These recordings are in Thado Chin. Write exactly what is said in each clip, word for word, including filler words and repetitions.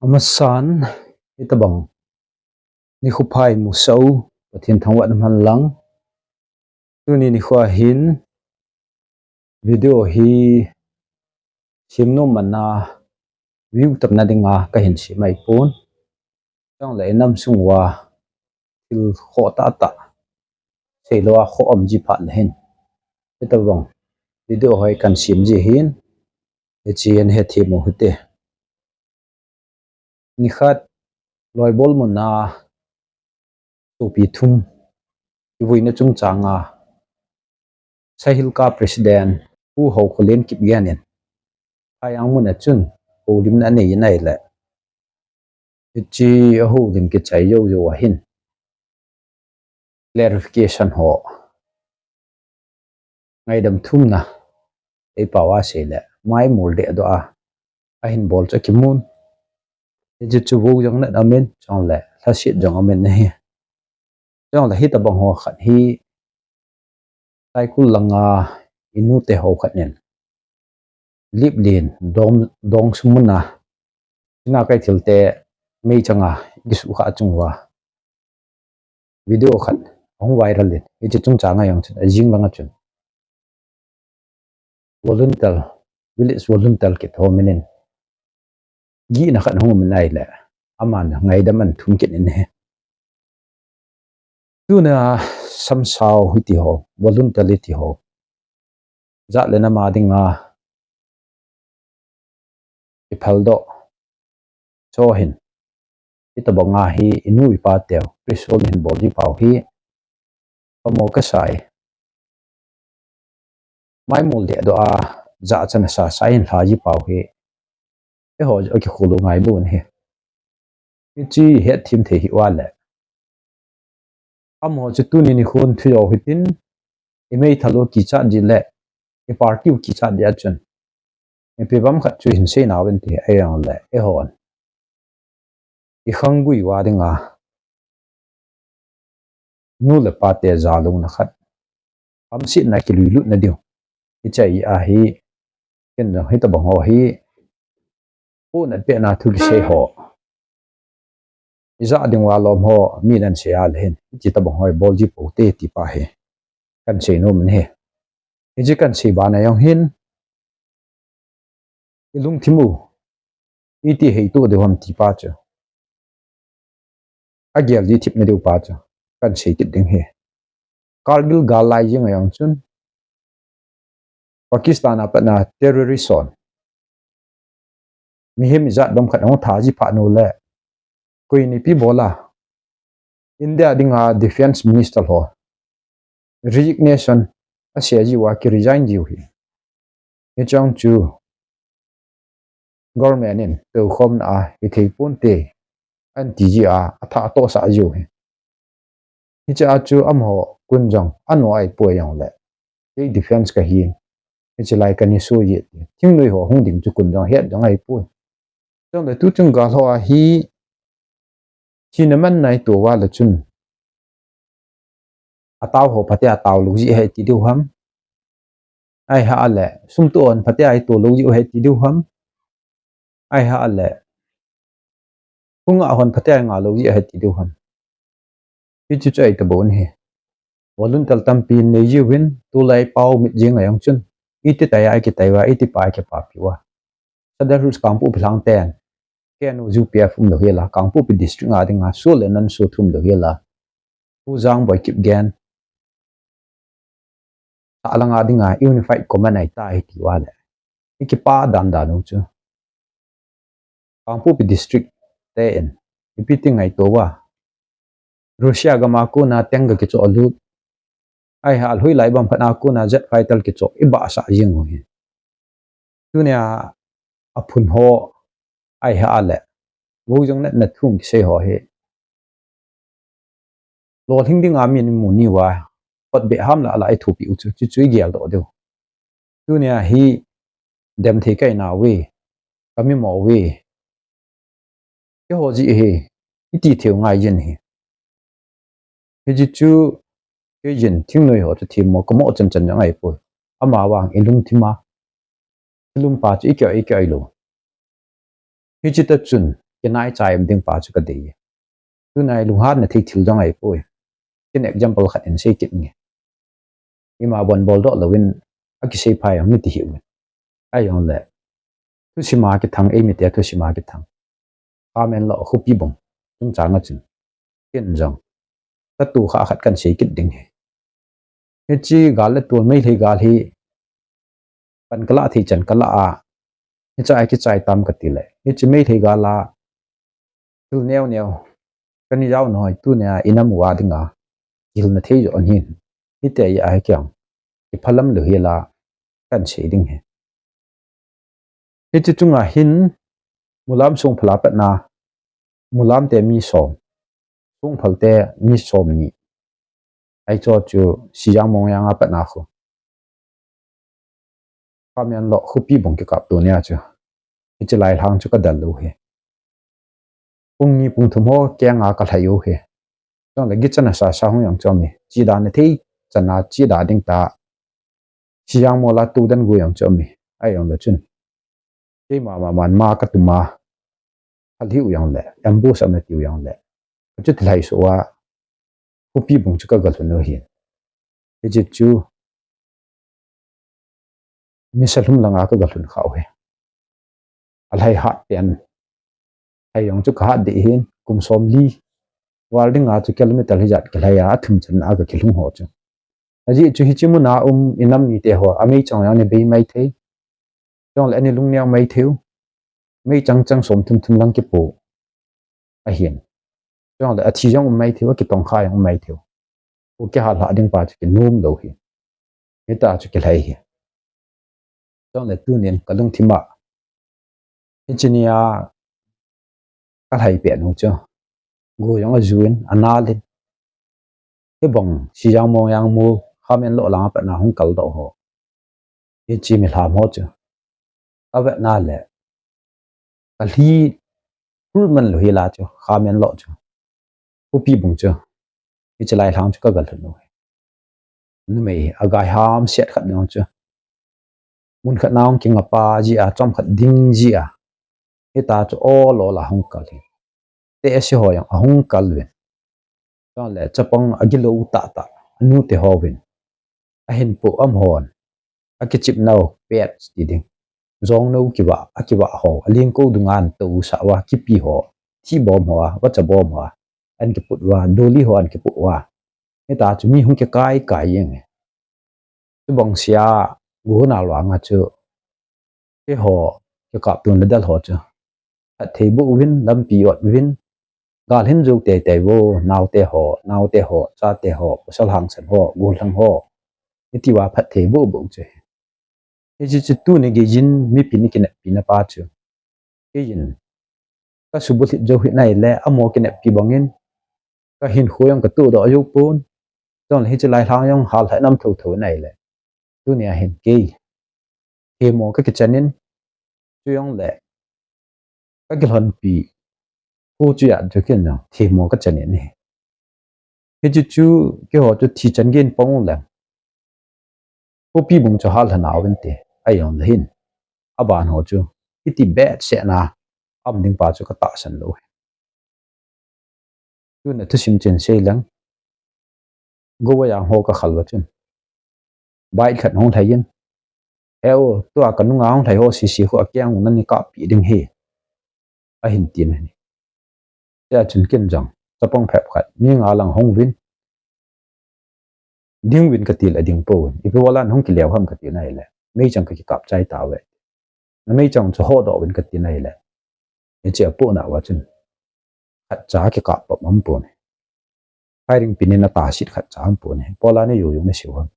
Amasan, hitabang nikho pha imusah u Pathen thangvahna man lang. Tuni nikho a hin video hi semnom man a view tamna dinga kahin sem ahipon. Chuleh inam sung uva thil khoh tahtah seilou a khoh um ji phat le hin, hitabang video hi kahin sem ji ahin, hiche hi hethem u hite. Nikhat Loibol mun a sopi thum kivuina chungchang a SAHILCA President Pu Haokholen Kipgen in Phaiang mun a chun houlimna anei in ahileh, hiche ahoulim kichai jou jou a hin clarification ho, ngaidam thumna, eipao a seileh maimol dehdoh a ahin bol chu akimun. Hiche chu vo jong nat amin, chuleh lhaset jong amin ahi. Chuleh hitabang ho khat hi Saikul langa inute ho khat in Liplen dong, Dongsum mun a china kai thilte meichang a kisuhkhah chung uva video khat ahung viral in, hiche chungchang a jong chun ajing langa chun volunteer, village volunteer kit ho min in gihna khat ahung um in ahileh, aman ngaidam ahin thum kit in ahi. Tuna samsao hiti ho, volunteer hiti ho, jat le nam a dinga iphaldoh chu hin, hitabang a hi inu ipa teu prison hin bol ji pau hi pamo kasai. Maimol dehdoh a jachat nasa sa hin lha ji pau hi, eiho akikholdoh ngai bou ahi. Hiche hethem thei hiuva leh, amaho chu tuni nikhon thu jou hitin, imeithal u kichat ji leh iparty u kichat ji a chun, ipi bang khat chu hin seinau vin ti ahi jongleh, eihon ikhanggui uva dinga nu le pate jalouna khat, hamsetna kiluilutna diu, hiche ahi. Ken jong hitabang ho hi, ponat pehna thu kisei ho, ijat ding uva lom ho min ahin sei a leh hin, hiche tabang ho hi bol ji pou te ti pa hi kahin seinom in ahi. Hiche kahin sei bana jong hin, ilungthim u iti heitoh diu ham ti pa chu, agel ji thipna diu pa chu kahin sei kit ding ahi. Kargil gal lai jeng a jong chun Pakistan a patna terrorist hon mihem ijat bang khat ahung tha ji phat uleh, koiin ipi bol a, India dinga defence minister ho resignation asei jiuva, kiresign jiu ahi. Hiche chu government in toukhomna a hithei ponte anti ji a, athah atohsah jiu ahi. Hiche a chu amaho kun jong ano ahipoi jongleh, kei defence kahin, hiche lai kana sui e ti thingnoi ho hung ding chu kun jong het jong ahipoi. Chuleh tuchung gal ho a hi, thina manna itoh uva leh chun, atao ho phatea ataolou jeh ahi ti diu ham, ahileh sum toh hon phatea itoh lou jeh ahi ti diu ham, ahileh khonga hon phatea ingahlou jeh ahi ti diu ham. Hiche chu ahitabou ahi. Volunteer tampi nei jiuvin, tulai pao mit jeng a jong chun, iti tai a ikitai uva, iti pa ikipapi uva, Sadar Hills Kangpokpi lhang ten K N O U P F umlou hilah, Kangpokpi district a dinga sol le nan so thum lou hilah, Pu Jangboi Kipgen sah langa dinga Unified Command ahitai ti uva leh, ikipa dandan u chu, Kangpokpi district te in ipi ti ngaito uva, Russia gam a kona tank ga kichoh lut, ahileh hoilai bang phat a kona jet fighter kichoh, ibahsah jeng u ahi. Tunia aphun ho, ahileh vo jong natna thu kisei ho hi, lolhing dinga min imu ni uva, khutbeh ham lah lah ithopi u chu, chuchu igeldoh diu. Tunia hi demthei kahi nauve, kamimo uve, keiho jeh ahi, iti thei u ngai jin ahi. Hiche chu, kei jin thingnoi ho chu themmo kamo chanchan jong ahipoi. Amavang ilungthim a thilum pa chu ikoi ikoi lou. Hiche tah chun kinai chai um ding pa chu kadei. Tunai lunghanna thei thil jong ahipoi. Ken example khat in sei kit nge. Ima bon boldoh louvin akisei phai jong niti hiuvin. Ahijongle thusima kithang, eimite thusima kithang Khamenlok khopi bung chungchang a chun ken jong tatu kha khat kan sei kit ding ahi. Hiche gal le tol Meitei gal hi pan kalah thei chan kalah a, hiche a kichai tam katile, hiche Meitei gal a thil neo neo kani jao noi tunia inam uva dinga kihilna thei joh ahin. Hiti ahi keng, kiphalam lou hila kan sei ding ahi. Hiche chunga hin Mulam Songphal a patna, Mulam te mi som, Songphal te mi somni, ahicho chu Sijang Mongjang a patna khu Khamenlok khopi bung kikap tunia chu hiche lailhang chu kadel lou ahi. Pung ni pung thum ho kenga kalhai u ahi. Chule gichan asasa hung jong chu aume, chida nathei chana chida ding ta, Sijang mol a tudan gu jong chu aume. Ahijongle chun keima mama ma katuma, halhiu jongle ambush ana tiu jongle, kachuti lhai suh uva khopi bung chu kagalhun u ahin. Hiche chu nisa lhum langa kagalhun khau ahi. Alhai hat pen, lhai jong chu kahat deh ahin, kum somli val dinga chu kilometer hijat kilhai a, athum channa a kakilhung ho chu. Ajeh chu hiche muna um inam mite ho ameichang jong ana bei maithei, chule ana lungneo maithei u. Meichang chang somthum thum lang kipo ahin. Chule athi jong um maithei u, akitongkha jong um maithei u. Khu kihallhah ding pa chu kinom lou ahi. Hita chu kilhai ahi. Chule tunin kalungthim a hiche nia kalhai pet nu chu, go jong ajuin, anal in, hibang Sijang Mongjang mol, Khamenlok langa patna hung kaldoh ho, hiche milham ho chu kavetna le kalhi khul man lou hila chu Khamenlok chu, khopi bung chu hiche lailhang chu kagalhun u ahi. Numei agai hamset khat jong chu mun khat na hung kingapa jeh a, chomkhat ding jeh a, hita chu ol ol a hung kal ahi. Tehse ho jong ahung kal uvin, chule chapang agilou tahtah anute ho uvin ahin poh am hon, akichepnau pet ti ding, jongnou kivah, akivah ho, alengkou dunga atousah uva kipi ho, thibom ho, vacha bom ho ahin kiput uva, doli ho ahin kipoh uva, hita chu mi hung kikai kai jeng e. Chubang sea, go nal vanga chu keiho kikaptona del ho chu phatthei boh uvin, lampi ot uvin, gal hin jou teitei uvo, naote ho, naote ho, chate ho, pasal hangsan ho, gollhang ho, hitiuva phatthei boh boh chu ahi. Hiche chu tuni geijin mipin ikineppina pa chu, keiyin kasubulhit jou hih nai le, amaho kineppi bangin kahinkho jong katohdoh jou pon, chule hiche lailhang jong hallhah nam thotho nai le, tunia hin kei themmo kakichan in, chujongle kakilhonpi kho chu jat chu ken jong themmo kachan in ahi. Hiche chu keiho chu thi chan gei in pang uleng, khopi bung chu hallha nau vinte, ahijongle hin aban ho chu hiti behsehna aum ding pa chu katahsan lou ahi. Tuna thusim chen sei leng, Gova jang ho kakhal uva chun, bike khat hung lhai in, "Heo, tua kanunga hung lhai ho sese khu akeng u nani kahpeh ding ahi," ahin tin ahi. Tia chun ken jong chapang phep khat mi nga lang hung uvin, ding uvin katile ding pouvin, ipi bola nahung kileu ham katin ahile, meichang kakikap chai tauve. Nameichang chu hodoh uvin katin ahile, hiche apohna uva chun khatcha kikap pop aumpon, firing pin in atahset khatcha aumpon, ipi bola najo jong nasei u ham.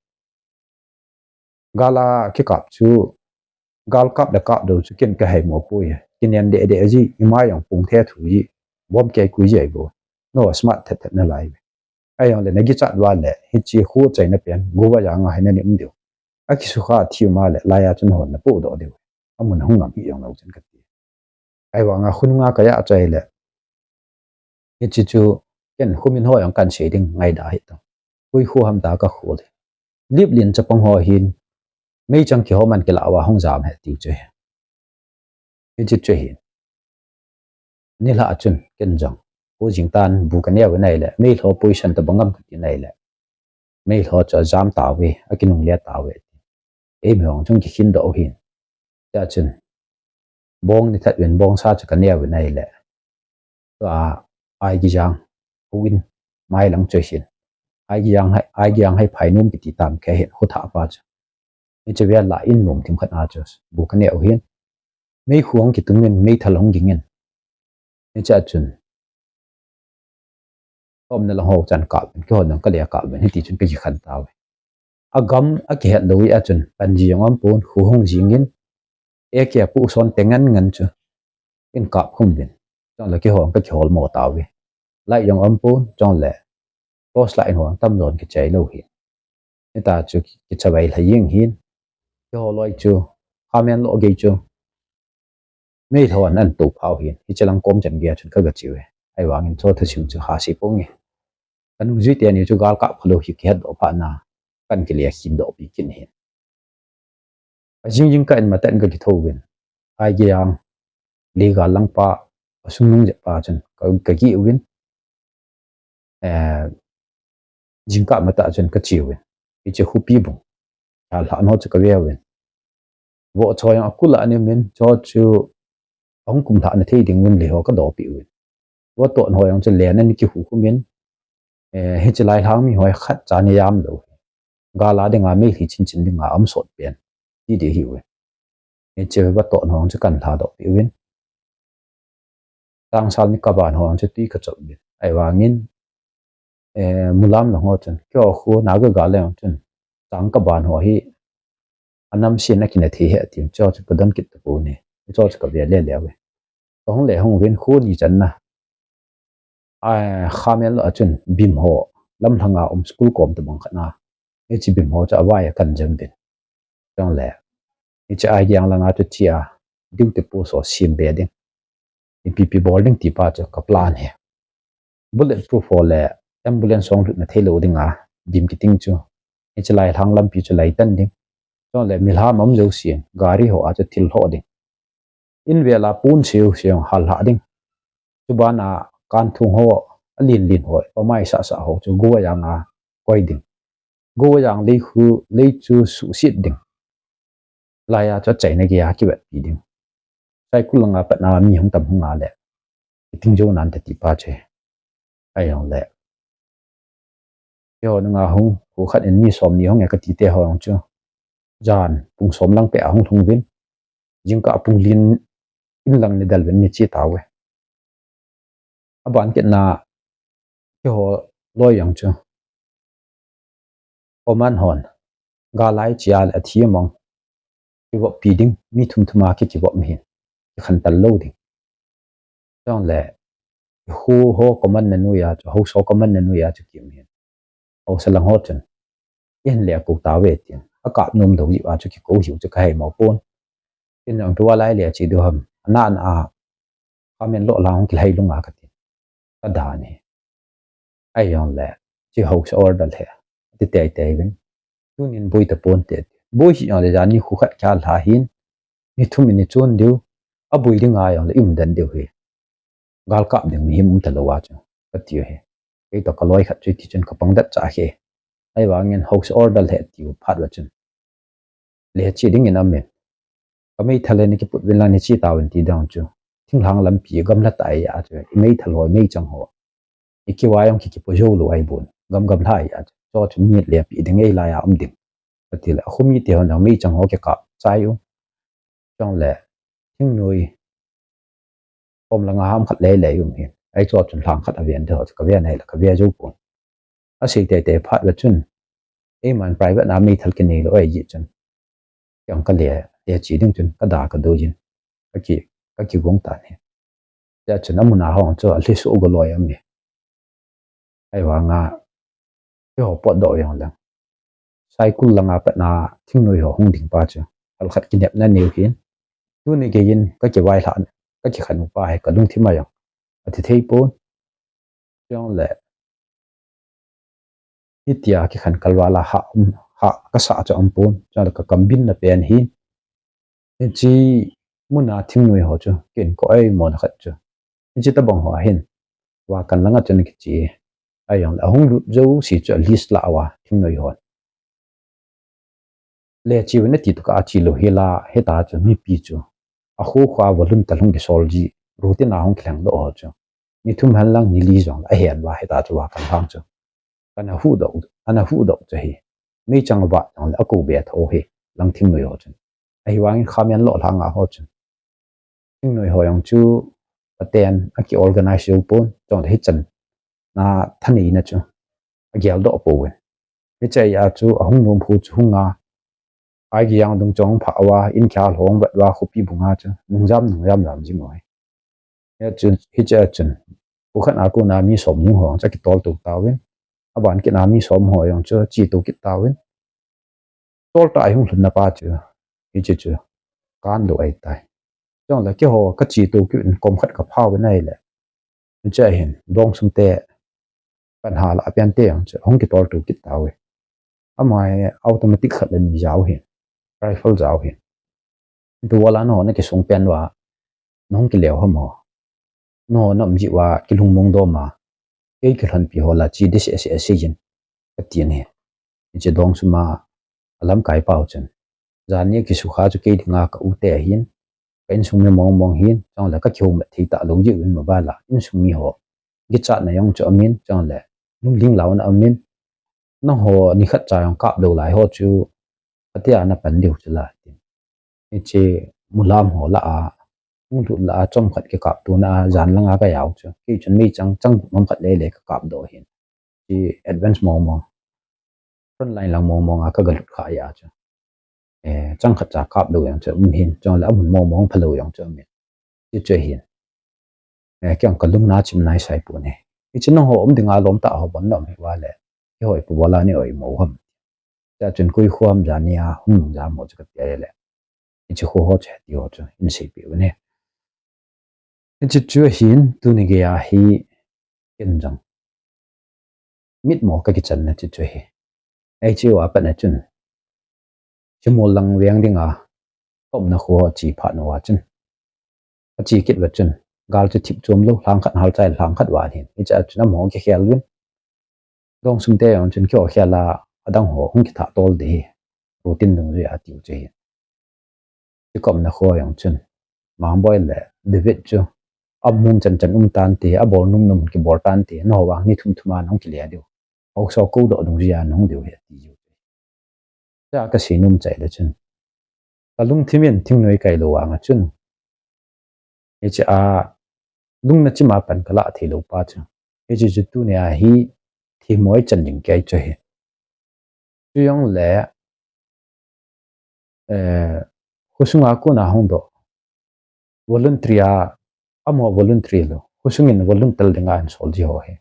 Gal a kikap chu, gal kap le kap dou chu ken kaheimo poi, kinen deh deh ji, imai jong pung thethu ji, bomb kei kui ji ahibou, na smart thet thet nalai ve. Ahijongle nakichat uva le hiche kho chaina pen Gova janga hi nani um diu, akisukha thi um a le laiya chun hon napohdoh diu, amun hung ngam hih jonglou chun kati. Ahivanga khonunga kajah chai le, hiche chu ken khomin ho jong kahin sei ding ngaida hitan, koi kho ham tia kakhol hi. Liplin chapang ho hin meichang kiho man kilah uva hung jam ahi tiu chu ahi. Hiche chu ahin, Nilhah chun ken jong, kho jing tan bu kaneo in ahile, meilhou position tobang ham kati in ahile, meilhou chu ajam tauve, akinungle tauve. Eimi hung chung kikhin doh u hin. Tia chun, bong ni that uvin bongsa chu kaneo in ahile, tua Aigijang houin mailang chu hin, Aigijang hai, Aigijang hai phainom kiti tam khe hin, kho thah pa chu. Hiche vel lah in nom thim khat a chu bu kaneo u hin. Meikhu hung kitung in, meithal hung ging in. Hichea chun, kaumna lang ho chan kap uvin, keiho jong kale kap uvin, hiti chun kakikhen tauve. Agam akihet lou jeh a chun, panji jong aumpon, kho hung jing in, A K apohson te ngan ngan chu in kap khum uvin. Chule keiho kakiholmo tauve. Light jong aumpon, chule torch light ho tamjon kichai lou hi. Hita chu ki, kichavai lha jeng hin. Keiho loi chu, Khamenlok gei chu, meilhou in ahin tophau hin, hiche lang kom chan gei a chun kagache uve. Ahivangin chu thusim chu hase ponge. Kanungjui teni chu gal kap khalou hi kihetdoh phat na, kahin kile khin doh pi kit hin. Ajing jingkah in matah in kakithou uvin, Aigijang, Ligal lang pa, asung nung jep pa chun ka, kageh uvin, eh, jingkah matah chun kache uvin, hiche khopi bung, halhah ho chu kave uvin, vohcho jong akul a aum in, cho chu ahung kumlhah na thei ding uvin lei ho kadopeh uvin. Vohtoh ho jong chu len in kihu khum in, eh, hiche lailhang mi ho khat cha ni jam lou, gal a dinga meilhi chinchin dinga aum sot pen ti ding ahiuve. Hiche vohtoh ho chu kahin lhadoh peh uvin, tangsal ni kaban ho chu twi kachop uvin. Ahivangin, eh, Mulam lang ho chun, keiho kho Naga gal le jong chun, chang kaban ho hi anam sen a kina thei hi atin, cho chu kadon kit tapon ahi. Cho chu kave lele uve. Kahung le hung uvin, kho ni channa, Khamenlok a chun bim ho, lamlhanga um school kom tobang khat na, hiche bim ho chu avai a kahin jem uvin. Chule, hiche Aigijang langa chu che a, duty post ho sem be ding, ipi ipi bol ding ti pa chu ka plan ahi. Bullet proof ho le ambulance hung lhutna theilou dinga bim kiting chu, hiche lailhang lampi chu laitan ding. Chule milham um jousen gari ho a chu thil lhoh ding, in vel a pon seo seo halhah ding. Chubana kanthong ho, alen len ho, pamai sahsah ho chu Gowajang a koi ding. Gowajang lei khu, lei chu suhset ding. Laiya chu achaina geiya kivetpi ding. Saikul langa patna mi hung tam hung a le, kiting jou nante ti pa chu. Ahijongle, keiho nunga hung, kho khat in mi somni hung e kati te ho jong chu, jan pung som lang peh a hung lhung uvin, jingkah pung li in lang ni del uvin ni che tauve. Aban kitna, keiho loi jong chu, command hon, gal a che a le athi mong, kivoppi ding, mi thum thum a ki, kivop ahin, kikhen tal lou ding. Chule, kho ho command na noiya chu, haosa command na noiya chu kium ahin, haosa lang ho chun, ihin le kou tauve tin, akap nom lou jeh a chu kikou hiu chu kaheimo pon. Tin jong tua lai le che diu ham, ana ana a, Khamenlok lang hung kilhai lung a katin, kadan ahi. Ahijongle, che haosa order lheh, ati teitei uvin, tunin boi taponte, boi hih jongle jan ni kho khat kihal lha hin, ni thum in ichon diu, aboi dinga jongle i um den diu ahi. Gal kap ding mihem um talou a chu, kati ahi. Kei toh kaloi khat chu hiti chun kapang det cha ahi. Ahivangin haosa order lheh tiu phat uva chun, le che dingin aum in, ka meithal hi nakiput uvin lang nache tauvin ti ding chu, thinglhang lampi gamla tah a chu, i meithal ho, i meichang ho, i kivai jong ki, kipo jou lou ahibou, gam gamla a chu, cho chu mi le peh ding, eilai a um ding, katile, akho mite hon jong meichang ho kikap chai u, chule, thingnoi, kom langa ham khat lele um hin, ahi cho chun lhang khat aven ding ho chu kave nahi le kave jou pon. Asei teitei phat uva chun, eiman private a meithal kinei lou ahi jeh chun, kei jong kale, le che ding chun kada kadoi jin, kaki, kakigong tan ahi. Hia chun amun a hung chu alhisoh go loi aum e. Ahivanga, keiho potdoh jong leng, Saikul langa patna thingnoi ho hung ding pa chu, halkhat kinepna neiu hin, tuni geiyin kakivai lhah, kakikhen u pa hi kalungthim a jong athi thei pon. Chule, hitia kikhen kalval a ha, um, ha kasah chu aumpon, chule kakam binna pen hin, hiche muna thingnoi ho chu, kin ko ei mona khat chu, Hiche tabang ho ahin, Vakan langa chun kiche. Ahijongle ahung lut jouse chu a list lah uva thingnoi hon. Le che uvin ati tokah a che lou hila, hita chu mipi chu akho kho a volunteer hung kisol ji, routine a hung kilhengdoh ho chu ni thum hen lang ni li jong ahen uva, hita chu Vakan lang chu ana huhdoh, ana huhdoh chu ahi. Meichang vat jongle akou be tho hi, lang thingnoi ho chun. Ahivangin Khamenlok langa ho chun thingnoi ho jong chu paten aki organize jou pon, chule hichan na thaneina chu ageldoh pouvin. Hiche a chu ahung nom khu chu hunga, Aigijang dung chong phah uva, in khel hong vet uva, khopi bunga chu nungjam nungjam jam jing uve. Hiche a chun, kho khat a kona mi som jing ho chu akitol tou tauvin, aban kit a mi som ho jong chu che tou kit tauvin. Toltah a hung lhunna pa chu, hiche chu kanlou ahitai. Chule keiho kache tou kit in kom khat kaphauvin ahile, hiche ahin Dongsum te, Panhala a pente jong chu hung kitol tou kit tauve. Ama hi automatic khat le ni jao hin, rifle jao hin. Tua la nangho nakisung pen uva nahung kileo ham o? Nangho na um jeh uva kilungmong dom a, kei kilhonpi ho la che ding asei jin, katin ahi. Hiche Dongsum a alamkai pau chun, janhi kisukha chu kei dinga ka u te ahin, ka insung mi mong mong hin, chule kakihoumat thei talou jeh uvin mobile a insung mi ho kichatna jong chu aumin, chule lungling launa aumin, nangho nikhat cha jong kaplou lai ho chu, atia napan diu chu la, tin. Hiche mulam ho lah a, hung lut lah a chomkhat kikaptona a jan langa kajao chu, kei chun meichang chang mam khat lele kakapdoh hin, che advance mong mong, front line lang mong mong a kagalut kha a chu, chang khat cha kaplou jong chu um hin, chule amun mong mong phalou jong chu aumin, hiche chu ahin. Kei jong kalungna chim naisai pon ahi. Hiche nangho um dinga lomtah ho bon na um hiuva le, keiho ipi bola nei oimo ham? Chua chun koi kho ham, janhi a hung nung jam ho chu kati ahile, hiche kho ho chu heti ho chu hin seipeh u ahi. Hiche chu ahin, tuni geiya hi ken jong mitmo kakichanna chu chu ahi. Hiche uva pat a chun, Shimol lang veng dinga, kaumna kho che phat uva chun, ache kit uva chun, gal chu thip chom lou, lhang khat hal chai lhang khat uva hin, hiche a chun amaho kikhel uvin, Dongsum te jong chun keiho khel a, adang ho hung kithah tol ding hi, routine dungjuia atiu chu ahi. Chu kaumna kho jong chun, Mangboi le David chu amun chan chan um tante, abol nom nom kibol tante, nangho vang ni thum thum a nahung kile diu, haosa koudoh dungjuia nahung diu ahi, ati jiu. Chua kasei nom chai le chun, kalungthim in thingnoi kailou vanga chun, hiche a lungna chima pan kalah theilou pa chu, hiche chu tunia hi themmo chan ding kei chu ahi. Chujongle khosunga kona hungdoh, voluntary a, amaho voluntary lou, khosungin volunteer dinga ahinsol ji ho hi,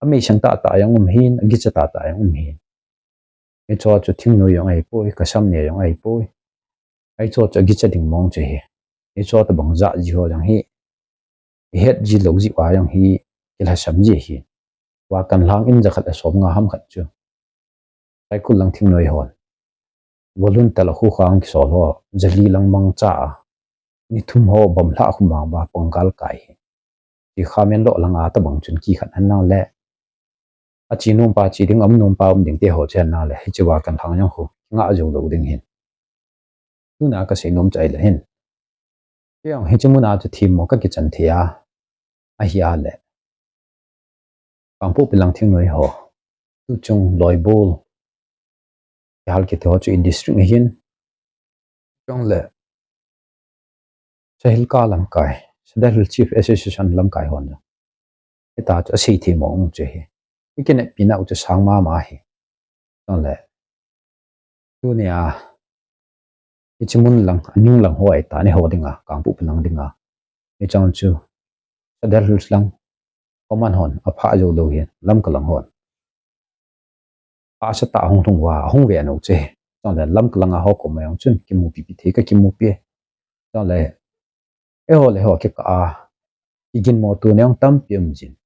ameisang tahtah jong um hin, agicha tahtah jong um hin. Hicheho chu thingnoi jong ahipoi, kasam ne jong ahipoi. Hicheho chu agicha ding mong chu ahi. Hicheho tobang jat ji ho jong hi ihet ji lou jeh uva jong hi kilhasam ji ahi. Vakan lang in jakhat le somnga ham khat chu Saikul lang thingnoi hon volunteer a khokha hung kisol ho jali lang mangcha a, ni thum ho bomlhah khu mangba pang galkai hi. Chu Khamenlok langa tobang chun kikhat henlang le, ache nompa che ding, aum nompa um ding teho che henlang le, hiche Vakan lang jong khu kingah jou lou ding hin, tuna kasei nom chai le hin. Kei jong hiche muna chu themmo kakichan thei a, ahia le, Kangpokpi lang thingnoi ho, tuchung Loibol kihal kiti ho chu in district ahin, chule Sahilka lamkai, Sadar Hills Chief Association lamkai hon jong hitia chu asei themmo um chu ahi. Ikineppi nau chu sang mama ahi. Chule tunia hiche mun lang, anung lang ho ahitan eiho dinga, Kangpokpi lang dinga, hiche chu Sadar Hills lang command hon aphah jou lou hin, Lamka lang hon ahsa tah hung lhung uva, ahung ve nou chu ahi. Chule Lamka langa ho koma jong chun kimupipi thei kakimupi. Chule eiho le eiho kikah a kiginmo tona jong tampi um jin.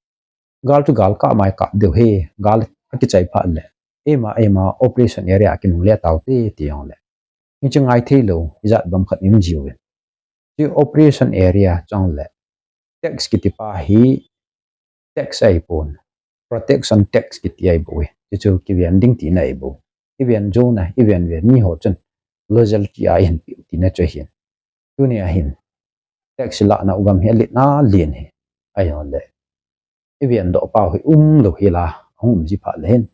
Gal chu gal kah mai kap diu ahi, gal akichai phat le, eima eima operation area a kinungle taute ti jongle, hiche ngai theilou ijat bang khat um jiuvin. Chu operation area chule Tax kiti pa hi tax ahipon, protection tax kiti ahibou hi. Chuchu kiven ding tina ahibou. Iven jou na, iven ven mi ho chun loyalty a ihin piu tina chu ahin. Tunia hin tax lahna u gam hi alet na len hi. Ahijongle iven doh pau hi umlou hila, ahung um ji phat le hin,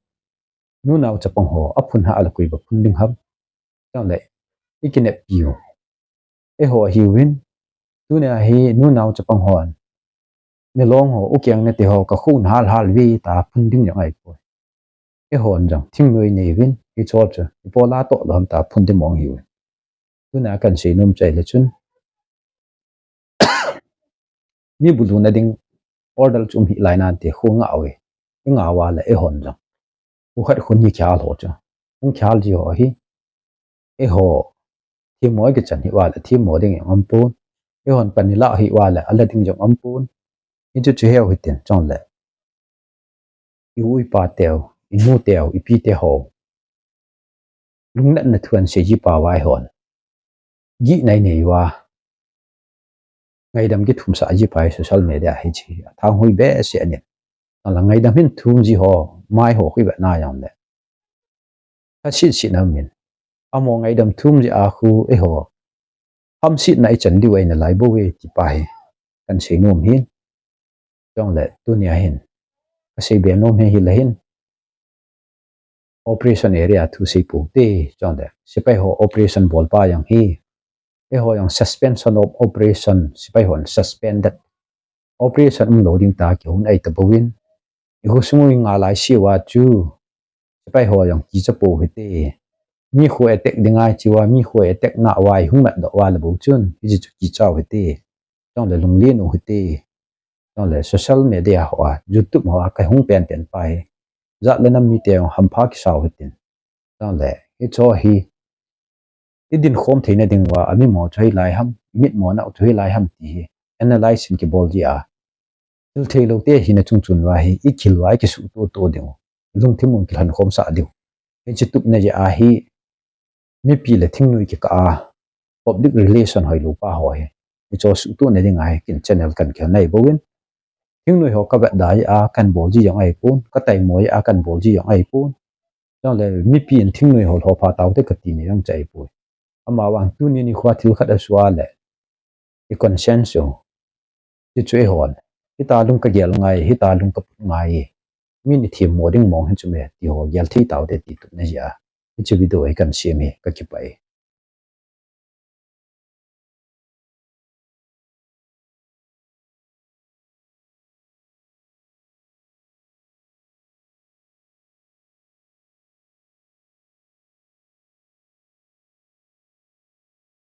nunao chapang ho aphun ha ala koi ba phun ding ham? Chule ikineppiu eiho ahiuvin, tunia hi nunao chapang hon, milong ho, ukeng nate ho kakhun hal hal ve ta phun ding jong ahipoi. Eihon jong thingnoi neiuvin, hicho chu ipola toh lou ham ta phun ding mong hiuvin. Tuna kahin seinom chu ahile chun, mi buluna ding order chu um hih lai nante, kho ngah uve. Ingah uva le eihon jong, kho khat khun hi khel ho chu, hung khel ji ho hi, eiho themmo ikichan hih uva le themmo ding jong umpon, eihon pan ilah hih uva le ala ding jong umpon. Hichu chu heu hitin, chule i u ipa teu, inu teu, ipi teho lungnatna thu ahin sei ji pau va eihon gihna inei uva, ngaidam kithumsah ji pa hi social media hiche athang hoi behseh ahin. Ala ngaidam hin thum ji ho, mai ho khu ivet na jongle, lhasetsetna umin, amaho ngaidam thum jeh a khu eiho hamsetna ichan diu ahi nalai bouve ti pa hi kahin seinom ahin. Chule tunia hin kaseibe nom hi hile hin, operation area thu seipou te, chule sepai ho operation bolpa jong hi, eiho jong suspension of operation, sepai hon suspended, operation umlou ding ta kihon ahi tabouvin, ikhosung u inga lai seuva chu sepai ho jong kicha pou hite. Mi kho attack dinga iche uva, mi kho attack na uva ihung matdoh uva le bou chun hiche chu kichau hite, chule lunglen u hite. Chule social media hoa, YouTube hoa kahung penpen pa hi, jat le nam mite jong hampha kisau hitin. Chule hicho hi idinkhom theina dinguva amimo chu hoilai ham, imitmo nau chu hoilai ham ti hi analyse in kibol ji a, thil theilou te hina chungchon uva hi ikhil uva ikisuhtoh toh dingu, ilungthim u kilhonkhomsah diu, hiche tupna jeh a hi mipi le thingnoi kikah a public relation hoilou pa ho hi, hicho suhtohna dinga hi ken channel kahin khelna ahibouvin, thingnoi ho kavetda jeh a kahin bol ji jong ahipon, kataimo jeh a kahin bol ji jong ahipon. Chule mipi in thingnoi ho lhopha taute kati ni jong chu ahipoi. Amavang tuni nikhoa thil khat asoh a le, i conscience u, hichu eihon, hitalung kagel ngai, hitalung kaput ngai, min ithemmo ding mong hichu me tiho gel thei taute ti tupna jeh a hiche video hi kahin sem hi, kakipah e.